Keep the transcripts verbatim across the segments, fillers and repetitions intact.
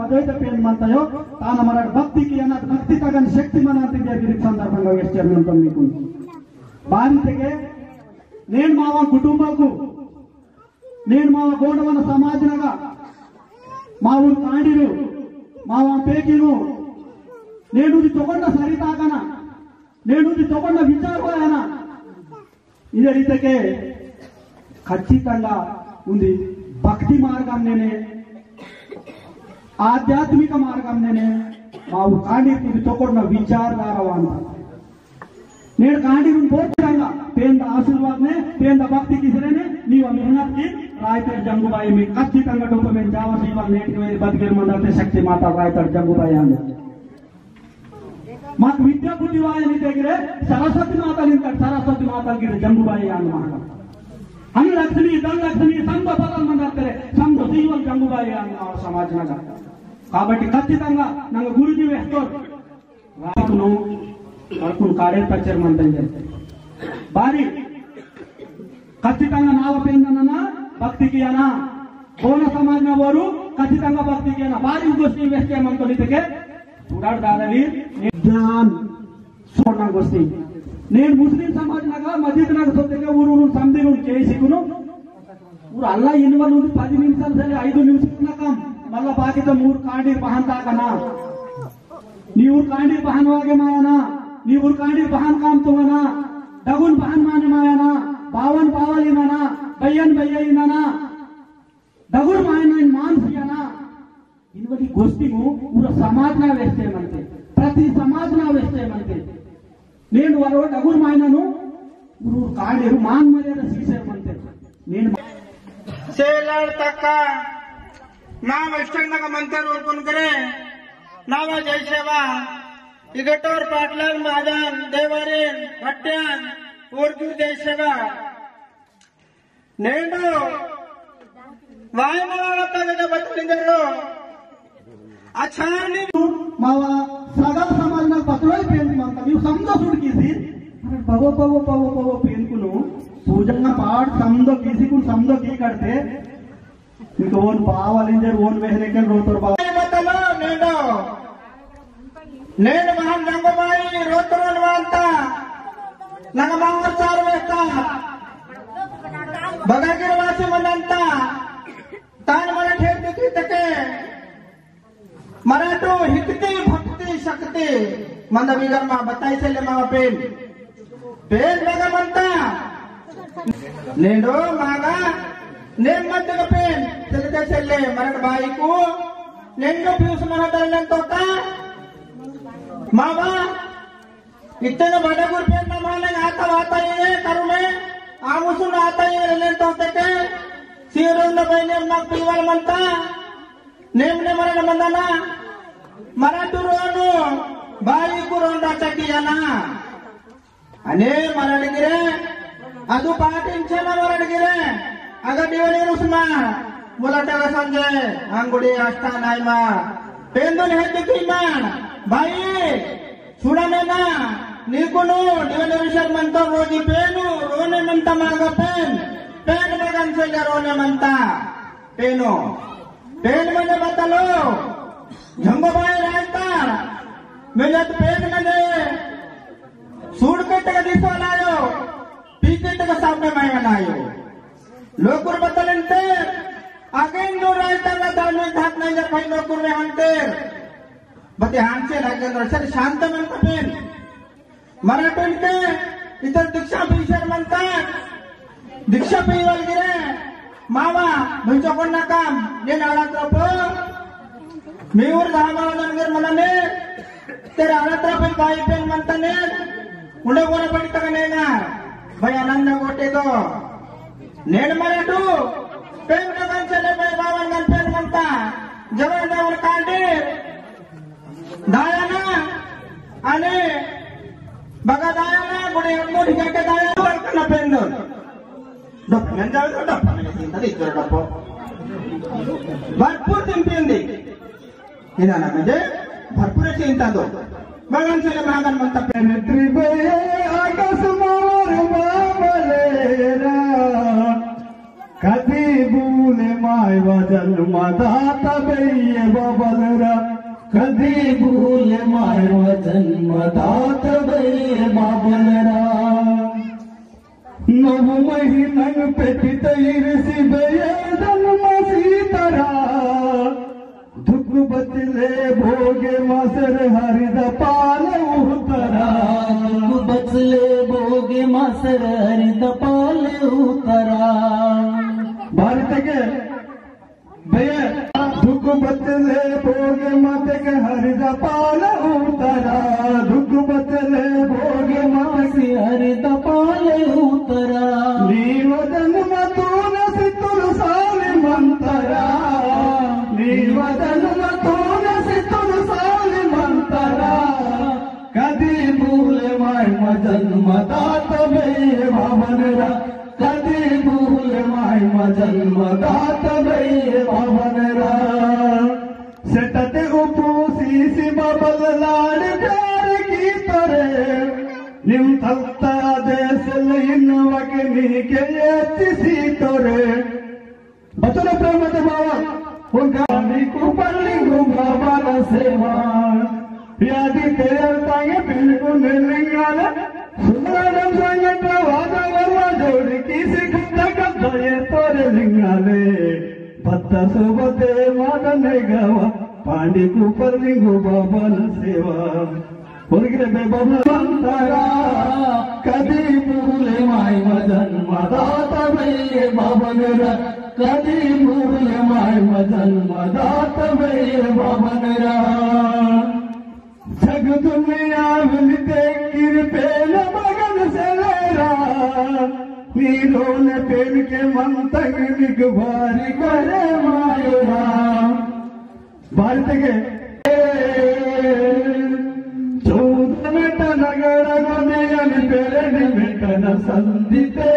द्वैत पेन मंतयो, तान मरड भक्ति कियाना, भक्ति तगन शक्ति मनांती दिया गिरी संदर्भंगा वेस्टर मंतन निकुन। बारी तेके, नेन मावा कुटुंबकु, नेन मावा गोंडवन समाज नगा, मावुर कांडीरु, मावा पेकिनु, नेन उदी तोगोंड सरितागना, नेन उदी तोगोंड विचार वायना, इदे रीतके खच्चितंगा उंदी भक्ति मार्गम नेने, आध्यात्मिक मार्गम नेने, मावु कांडी कुंदी तोकोड़ना विचारधारा वांता। नेड़ कांडी उन बोलतांगा, पेंद आशीर्वाद ने, पेंद भक्ति किसरेने, नीवा मेहनत की, रायतड़ जंगुबाई में खच्चितंगा डोपमेन जावा सीवा नेट के वेरी बदगेर मंदाते शक्ति माता रायतड़ जंगुबाई आंदे। माक विद्या बुद्धि वायनी तेगिरे सरस्वती माता लिंकर सरस्वती माता गिरे जंगुबाई आन माका। हनी लक्ष्मी, धन लक्ष्मी, संग पतन मंदर तेरे, संग जीवन जंगुबाई आन मार समाज नगा। काबट्टी खच्चितंगा नंग गुरुजी वेस्तोर। राकुनु, राकुनु काड़े पच्चर मंदंगे। बारी खच्चितंगा नाव पेंदनना भक्ति कियाना, बोन समाज ना वरु खच्चितंगा भक्ति कियाना, बारी गोष्ठी वेस्टे मंतो नितके, उड़ाड़ दादली, ज्ञान, सोना गोष्ठी। नेन मुस्लिम समाज नगा, मस्जिद नगा सोते के उरु उरु समझे उन के सिकुनो, उर अल्लाह इनवल उन पद निमिषाल से आइदु निमिषाल ना कम, मल्ला बाकी तो मूर कांडी बहन ता कना। नी उर कांडी बहन वागे मायना, नी उर कांडी बहन काम तुमना, डगुन बहन माने मायना, बावन बावली माना, बयन बयई माना, डगुन मायना मान सियाना। इनवली गोष्ठी मु पूरा समाज ना वेस्टे मनते, प्रति समाज ना वेस्टे मनते। नेन वरो डगुर मायना नु, उरु कांडी मान मर्यादा सीसे मनते। नेन सेलड़ तक्का नाम स्टैंड नगा मंतर और कौन करे? नावा जय सेवा, इगटोर पाटलाल महाजन, देवारेन, भट्ट्यान, उर्दू जय सेवा। नेंडो, वाय मावा तगदा बतलिंदरो। अच्छा नी। मावा सगल समाज ना पतलोई पेंट मंता, नीव समझो सुड़ कीसी। अरे बाबो, बाबो, बाबो, बाबो, पेंट कुनो। पूजा ना पाठ समझो कीसी कुन समझो की करते। इनको ओन पावल इंजर ओन बहने के रोतर बावल। बतालो नेंडो। नेन महान जंगो बाई रोतरन वांता। नग मांगर चार वेता। बगागिर वासी मनंता। तान मरा ठेर देखी तके। मराठो हिकती भक्ति शक्ति मंद विगर मा बताई से ले मावा पेन। पेन बगा मंता। नेंडो मागा नेम मत का पेन। चलते चले मरण बाई को नेंडो पीयूष महा दरलन तोता। मावा इतने बड़ा गुर पेन ना माने आता वाता ये करू में आमुसुन आता ये रलन तोते के। सीरों न बहने ना पीवाल मंता। नेम ने मरण मंदाना, मरण दुरोनु, बाई कुरोंदा चकियाना। अने मरण गिरे, अदु पाटिंचना मरण गिरे, अगर दिवनी रुसमा, मुला तेरा संजय, अंगुड़ी आस्था नाइमा, पेंदुन हेतु की मान, भाई, सुड़ा में ना, निकुनु, दिवनी रुसर मंतो रोजी पेनु, रोने मंता मागा पेन, पेन मगन से ले रोने मंता। पेनो, पेन मने बतलो, जंगो बाई रायता, मेले तो पेन मने, सूड के तक दिसो लायो, पीके तक सामने माया लायो। लोकुर बतलन ते, अगेन दो रायता ना धार्मिक धात नहीं जब भाई लोकुर में हंते, बते हांचे लगे, रचन शांत मन का पेन। मराठन के इतर दीक्षा पीसर मंता, दीक्षा पीवल गिरे, मावा, भुंचो कोन्ना काम, ने नाड़ा त्रपो, मीवर धामा ननगर मनने, तेरा आड़ा त्रपो बाई पेन मंता ने, उंडे कोना पड़ी तक ने ना, भाई आनंद गोटे दो, नेन मराठू, पेन का गन चले भाई बावन गन पेन मंता, जवान जवान कांडे, दायाना, अने बगा दायाना, गुड़े अम्मो ढिका के दायाना, बरकना पेंदो। डप, नंजा तो डप, मैंने चिंता नहीं कर डपो। भरपूर दिन पेंदी। इना ना म्हणजे भरपूर चिंता दो। बगन से महागन मंता पेन। त्रिभय आकाश मावर मामलेरा। कदी बू भूले मायवा जन्मदाता बइये बाबलरा, कदी भूले मायवा जन्मदाता बइये बाबलरा। नव महीनन पेटित इरसी बइये जन्म सीतरा, दुख बचले भोगे मासर हरिद पाल उतरा। दुख बचले भोगे मासर हरिद पाल उतरा। भारत के भैया, दुख बचले भोगे माते के हरिद पाल उतरा। दुख बचले भोगे माते हरिद पाल उतरा। नीव जन्म तून सितुर साल मंतरा। नीव जन्म तून सितुर साल मंतरा। कदी भूले माय मा जन्मदाता बइये बाबनरा। कदी भूले माय मा जन्मदाता बइये बाबनरा। सेटते उपू सीसी बाबल लाड़ प्यार की तरे। निम तलता देश लइन वगनी के ये सी तोरे। बचन प्रेम ते बाबा, उनका नीकु परलिंगु बाबा न सेवा। प्यादी तेल तांगे पिलकु ने लिंगाले, सुंदरम संगत वादा वरवा जोड़ी की सिखता कद्दये तोरे लिंगाले। भत्ता सोबते मादने गावा, पांडी कुपर लिंगु बाबा न सेवा। उनके बेबम अंतरा, कदी भूले माय मा जन्मदाता बइये बाबनरा, कदी भूले माय मा जन्मदाता बइये बाबनरा। जग दुनिया मिलते किरपेल बगन सेलेरा, नीरोन पेन के मंतंग निगवारी करे मायरा। भारत के चौदह मेट नगर गोंदियन पेरडी मेट न संदिते।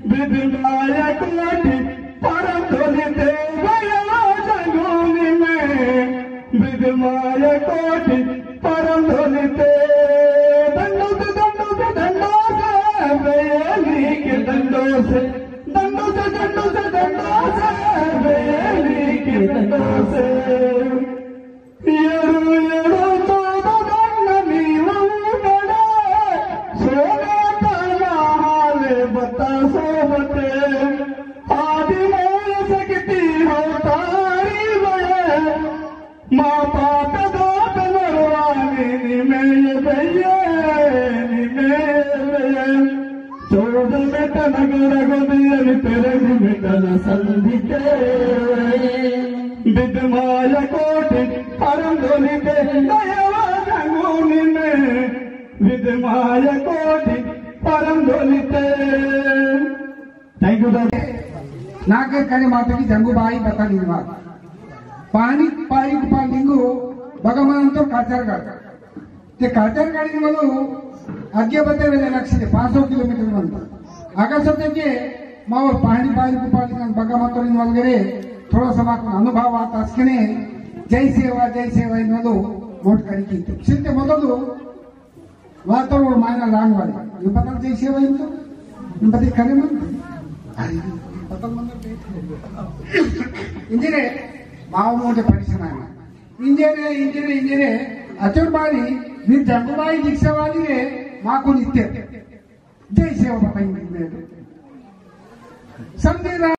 बिदमाया कोटि परम धोलिते बयवा जंगोनी में। बिदमाया कोटि परम धोलिते। दंडो से, दंडो से, दंडो से, बेली के दंडो से। दंडो से, दंडो से, दंडो से, बेली के दंडो से। येरु येरु तोद दन्न नीवु नडे, सोने तना हाले बता सोबते, आदि मूल शक्ति हो तारी बये, मा पाप दात नरवानी निमेय बये, निमेय बये। चौदह मेट नगर गोंदियन पेरडी मेट न संदिते। बिदमाया कोटि परम धोलिते दयवा जंगुनी में। बिदमाया कोटि परम धोलिते। Thank you, sir। नागर कने माता की जंगू बाई बता दी बात। पानी पारी कुपार लिंगो बगमान तो काचरगढ़। ते काचरगढ़ के मनो आगे बते वेले लक्ष्य पाँच सौ किलोमीटर मंता। अगर सोचे के मावर पहाड़ी पारी को पारी का बगा मतोरी नवल गरे थोड़ा सा मात्र अनुभव आता असकने जय सेवा, जय सेवा इन वालो वोट करी की तो। सिर्फ मदद हो, वातावरण मायना लांग वाले। ये पता जय सेवा इन तो? ये पता करे मन? अरे, पता मन इंजेरे माव मोटे परिश्रम है। इंजेरे, इंजेरे, इंजेरे, अचुर बारी, वीर जंगुबाई दीक्षा वाली रे, माँ को नित्य। जय सेवा बताएंगे। समझे ना?